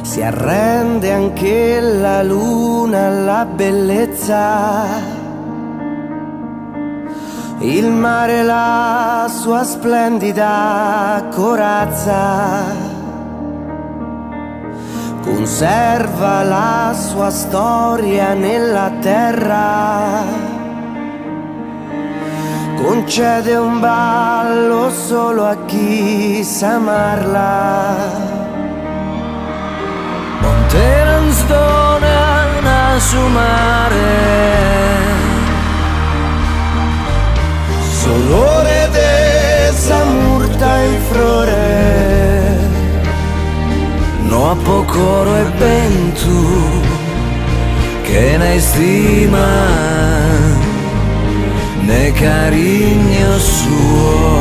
Si arrende anche la luna alla bellezza. Il mare la sua splendida corazza conserva la sua storia nella terra. Concede un ballo solo a chi sa amarla. Monterans donan a su mare. S'odore de sa murta in frore. No apo coro 'e bentu chena istima ne carignos suos.